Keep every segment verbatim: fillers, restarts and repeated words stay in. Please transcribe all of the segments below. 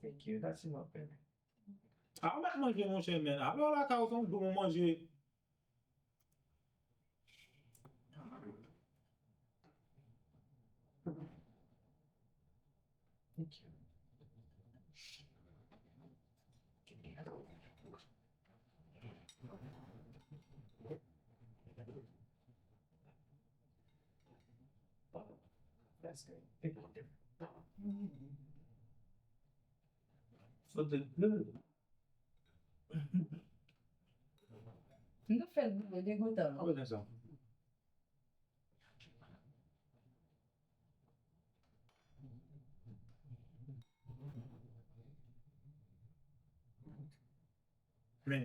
Thank you, that's enough, baby. A, ou mèt manje, monchè, men. Alò, lakay ou, se yon gwo manje. Thank you. That's good. So the good. M te fè l pou mwen degoutan. Apa sa? Men.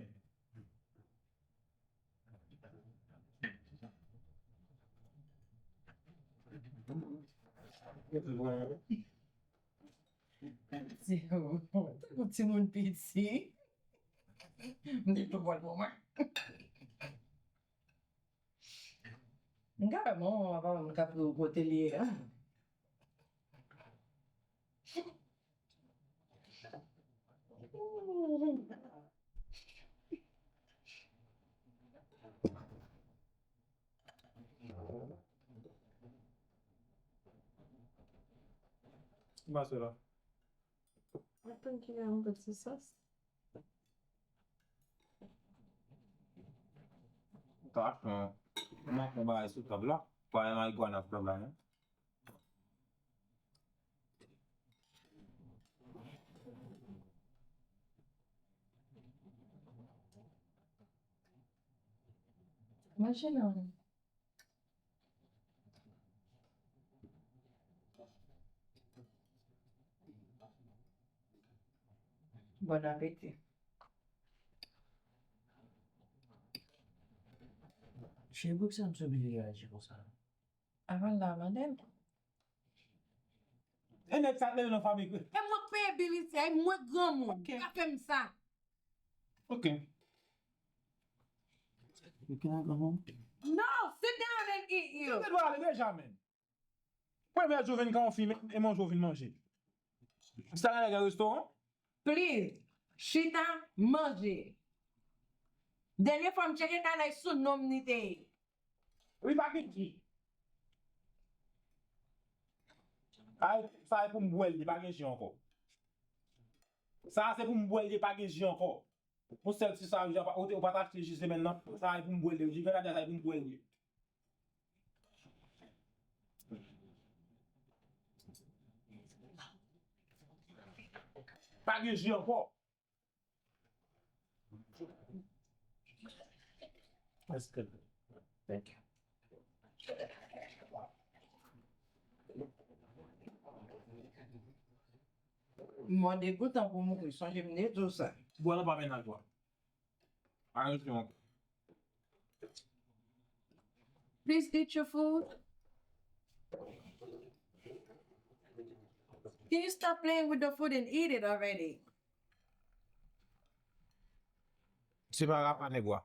Tankou timoun piti. M te tou pral pou mwen. M ka wè manman, papa m ka pou kote li ye a. Ki pase la? Mwen tann ki lè yon pèt se sas. Ou ta fè yon, yon bagay sou tab la. Pa yon marigwana sou tab la, non. Manje nan. Bon apeti. Cheri, poukisa m oblije reyaji konsa? Avan l la, mande l. E nèg sa t leve nan fabrik wi. E mwen k peye bil isi a, e mwen k granmoun. Ok. Pa fè m sa. Ok. You cannot go home? No, sit down and eat you. Ou te dwe ale deja, men. Premye jou vin kan w fin e manje w vin manje. Sa nan restoran? Please, chita, manje. Dènye fwa m tcheke kanay sou non m li te ye. Li pa gen ji. Ay, sa e pou m bwè l, li pa gen ji ankò. Sa se pou m bwè l, li pa gen ji ankò. Pou sèl ti sa, ou te, ou pa t achte ji semèn nan, sa e pou m bwè l, ji Granadya sa e pou m bwè l. Pa gen ji ankò. That's good. Thank you. Mwen degoutan pou mouri, sonje m te di w sa. Bwè lan pa mennaj ou a. Pa gen jou ankò. Please eat your food. Can you stop playing with the food and eat it already? Se pa rapa nèg wa.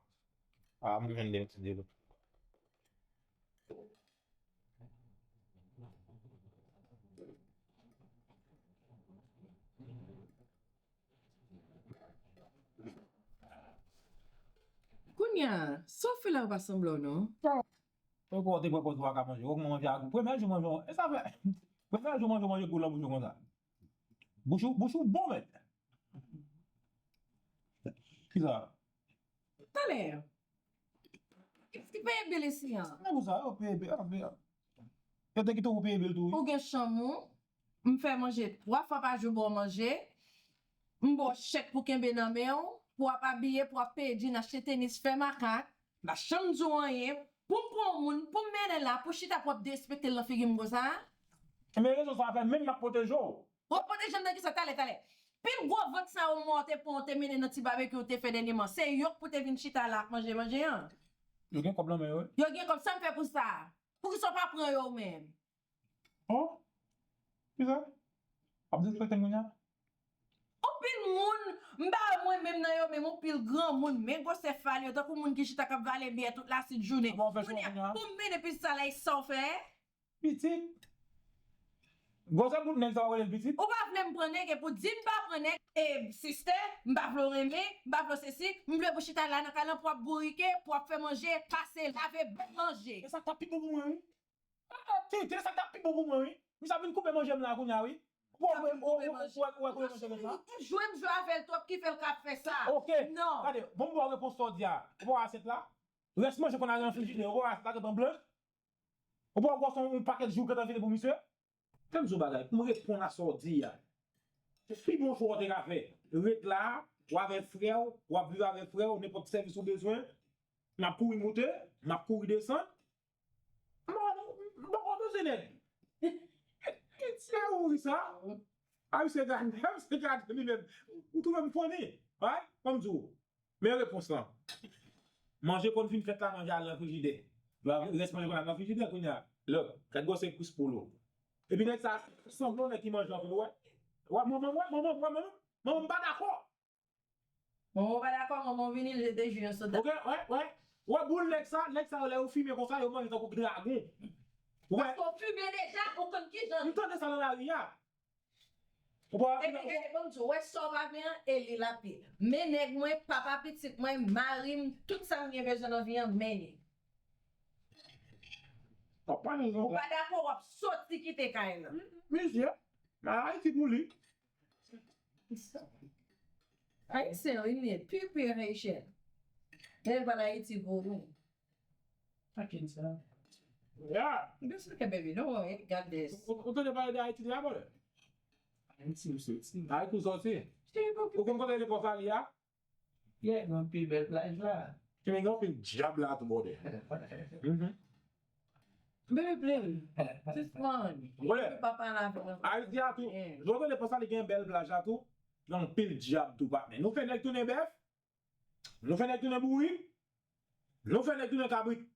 A, mwen jwenn de ti delo. Kounye a, sa w fè la yo pa sanble w non. Mwen kwè w te pran pòz ou pa ka manje. Ou kòman manje a gou. Premye jou manje, e sa fè. Premye jou manje, manje gou lan bouch ou konsa. Bouch ou, bouch ou bon, men. Kisa? Talè. Ki peye bil isi an? Sa pou sa, yo peye bil, yo peye. Yo te kite ou peye bil tou, wi. Ou gen chanm ou, m fè manje twa fwa pa jou ba w manje, m ba w chèk pou kenbe nan men w, pou w ap abiye, pou w ap peye djin, achte tenis, fè makak, m pa janm di w anyen, pou m pran yon moun, pou m mennen la, pou chita pou w ap derespekte l nan figi m konsa? Men rezon sa fè menm m ap pwoteje w. Ou pwoteje m nan kisa? Talè, talè. Pil gwo vant sa yo mwen te pran, w te mennen nan ti babekyou w te fè dènyèman, se yo k pou te vin chita la ap manje manje an. Yo gen kòb nan men yo, wi. Yo gen kòb, sa m fè pou sa? Poukisa w pa pran yo ou menm? Oh? Kisa? W ap derespekte m kounye a? Anpil moun, m pa wè mwen menm nan yo menm, anpil granmoun, men gwosè fal yo, tankou moun ki chita k ap vale byè tout lasit jounen. Kounye a, pou m mennen pitit sa la, e sa w fè? Pitit? Gwosè bout nèg sa w rele l pitit? Ou pa vle m pran nèg, epi w di m pa pran nèg, e siste, m pa vle w renmen, m pa vle w sesi, m vle pou chita la nan kay lan pou w ap bourike, pou w ap fè manje, pase, lave, bay manje. E sa k t ap pi bon pou mwen, wi. Ah, tenten, sa k t ap pi bon pou mwen, wi. Misye ap vin koupe manje m la kounye a, wi. Ou wè, ou wè, ou wè, ou wè, ou wè kote manje nèg la? Ou jwe m jwe avè l twòp ki fè l ka ap fè sa. Ok. Non. Gade, bon, m ba w repons sa w di a. Ou pa wè asyèt la? Rès manje konn ale nan frijidè, ou pa wè asyèt la gentan blanch? Ou pa wè gwòs yon pakèt jou gentan vide pou misye? Fè m di w bagay, pou m reponn a sa w di a. Pi bon chwa w te ka fè, ret la, w avèk frè w, w ap viv avèk frè w, nenpòt sèvis ou bezwen, m ap kouri moute, m ap kouri desann. M poko bezwen nèg. Ki ti a ou ri sa? A misye gade, a misye gade li menm. Ou twouve m funny? Wi, ban m di w. Men repons lan. Manje konn fin fèt la, manje al nan frijidè. Rès manje konn al nan frijidè kounye a. Lòk, gad gwosè kwis polo. Epi nèg sa sanble yon nèg ki manje anpil, ou wè. Wè, manman, wè, manman, wè, manman, manman m pa dakò. Manman w pa dakò, manman w vini, l jete ji yon soda. Ok, wè, wè. Wè boul nèg sa, nèg sa yo lè yo fimen konsa, yo manje tankou dragon. Ou wè? Paske w fimen deja, ou konn kijan. M tande sa nan lari a. Ou pa. Epi gade, ban m di w, wè sa w pa vle an, e li l ap ye. Men nèg mwen, papa pitit mwen, mari m, tout sa m gen bezwen nan vi an, men li. W ap pale non. Ou pa dakò, w ap soti kite kay lan. Mesye, nan Ayiti pou li. Ayisyen, wi, li ye, pure, pure Haitian. Men l pa nan Ayiti pou nou. Fucking sa. Yeah. This look at baby, no, it got this. Ou ou tande pale de Ayiti deja, brother? Ayiti ou soti? Ayiti ou soti? Ou konn kote lepo sa li a? Yeah, gen anpil bèl plaj la. Ki men gen anpil dyab la tou, brother. Mhm. Baby, please. Just one. Brother. Papa la. Ayiti a tou. Jodi lepo sa li gen bèl plaj la tou. Gen anpil dyab tou, pa men. Nou fè nèg tounen bèf. Nou fè nèg tounen bourik. Nou fè nèg tounen kabrit.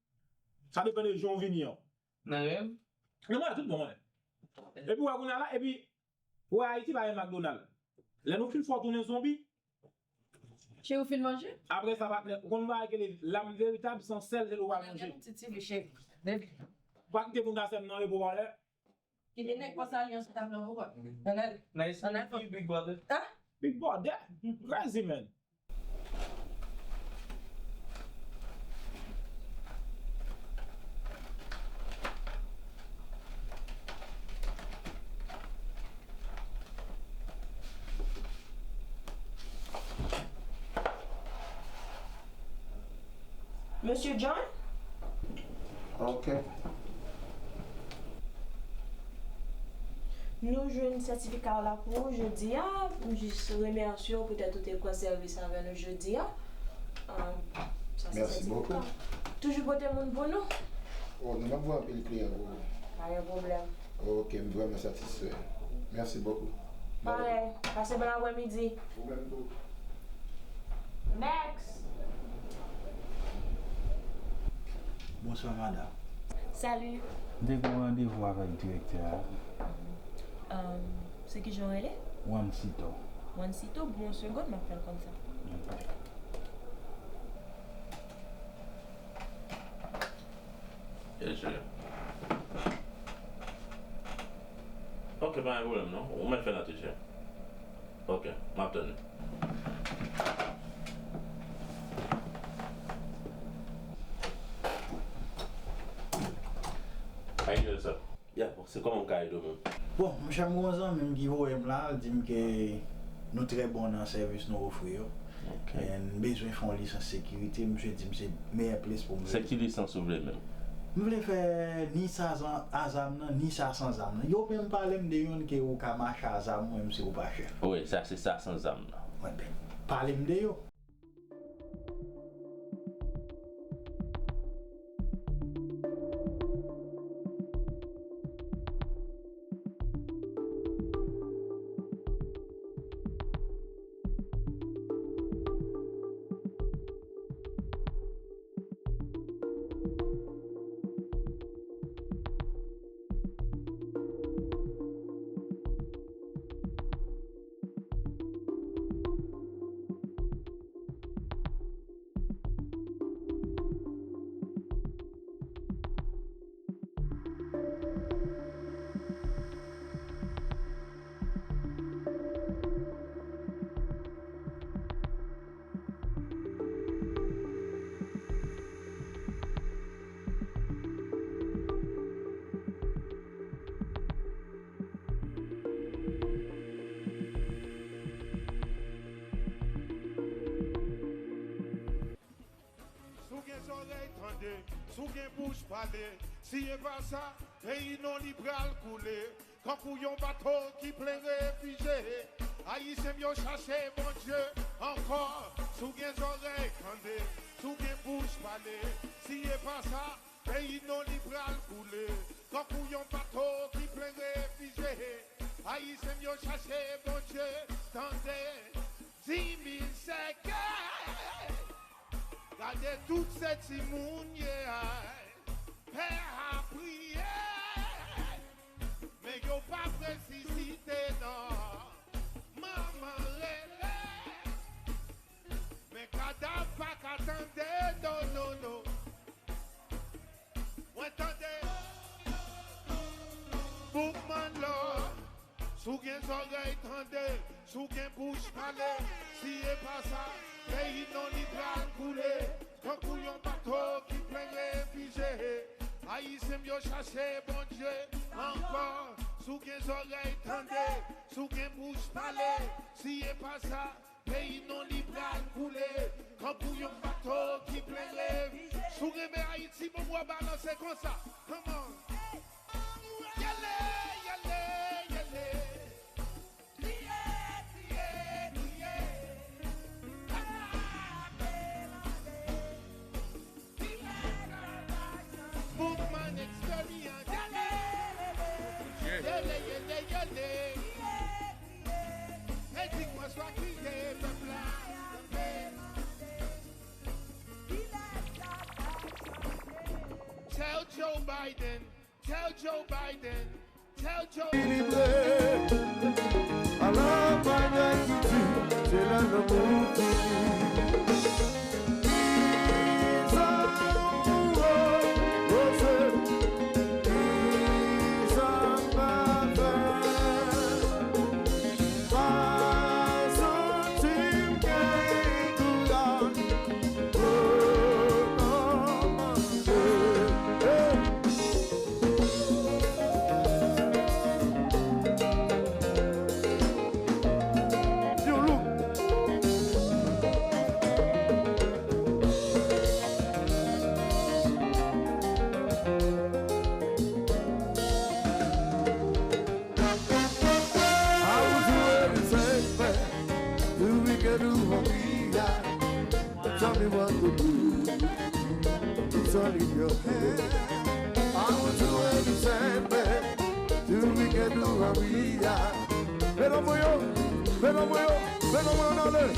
Sa depann de jan w vini an. Nan rèv? Nan mwen tout bon, mwen. Epi wè kounye a la, epi wè Ayiti pa gen McDonald. Lè nou fin fè w tounen zonbi. Cheri, ou fin manje? Apre sa, patnè, ou konn bagay ki rele lam veritab san sèl, se ou pa manje. Mwen gen yon ti ti vi, cheri. Baby. Pa kite moun ka sèm nan repo, brother. Kite nèg konsa li ansanm nan ou wè. Ann al. Nice to meet you, big brother. Ah? Big brother. Crazy man. Mesye John? Ok. Nou jwenn sètifika w la pou ou jodi a. M jis remèsye w poutèt ou te pran sèvis avè nou jodi a. Mèsi bokou. Toujou pote moun pou nou. Oh, nou m ap voye anpil kliyan pou ou. Pa gen pwoblèm. Ok, m vrèman satisfè. Mèsi bokou. Parèy. Pase bon aprèmidi. Ou menm tou. Next. Bonswa, madanm. Salut. M te gen yon randevou avèk direktè a. Um, se kijan w rele? Wansito. Wansito, bon, yon segonn, m ap fè l konn sa. Ok. Yes, sir. Ok, pa gen pwoblèm non. Ou mèt fè l antre, chè. Ok, m ap tann ou. How you doing, sir? Yeah, bon, se kòman m ka ede w menm? Bon, monchè, m gen yon zanmi m ki voye m la, l di m ke nou trè bon nan sèvis nou ofri yo. Ok. And m bezwen fè yon lisans sekirite, misye di m se meyè ples pou m. Se ki lisans ou vle menm? M vle fè ni sa san, a zam nan, ni sa san zam nan. Yo menm pale m de youn ke ou ka mache a zam ou menm si ou pa chèf. Wi, sa se sa san zam nan. Wi, ben, pale m de yo. Bouch pale, si e pa sa, peyi nou li pral koule. Kankou yon bato ki plen refijye. Ayisyen m yo chache Bondye ankò. Si w gen zòrèy, tande. Si w gen bouch, pale. Si e pa sa, peyi nou li pral koule. Kankou yon bato ki plen refijye. Ayisyen m yo chache Bondye, tande. Di mil sèkèy. Gade tout se timoun ye a. Pè a priye. Men yo pa resisite non. Manman rele. Men kadav pa ka tande, no, no, no. Mwen tande. Boukman lò. Si w gen zòrèy, tande. Si w gen bouch, pale. Si e pa sa, peyi nou li pral koule. Kankou yon bato ki plen refijye. Ayisyen m yo chache Bondye ankò. Si w gen zòrèy, tande. Si w gen bouch, pale. Si e pa sa, peyi nou li pral koule. Kankou yon bato ki plen refijye. Si w renmen Ayiti, bon, w a balanse konsa. Come on. Yale, yale, yale. Kriye, kriye, kriye. Frape, frape. Boukman Experience. Yale, yale, yale. E di kwa swa kriye pèp la. Tell Joe Biden. Tell Joe Biden. Tell Joe. Ekilibre. Ala bagay ki di, se lè lanmou fini. Kisa ou wè, wè se, kisa m pa fè. Pa santi m gen kouraj. I will do anything, man. Do we get who we are? Tell me what to do. It's all in your hand. I will do anything, babe. Do we get who we are? Mesdames, voyons, mesdames, voyons, mesdames, voyons, allez.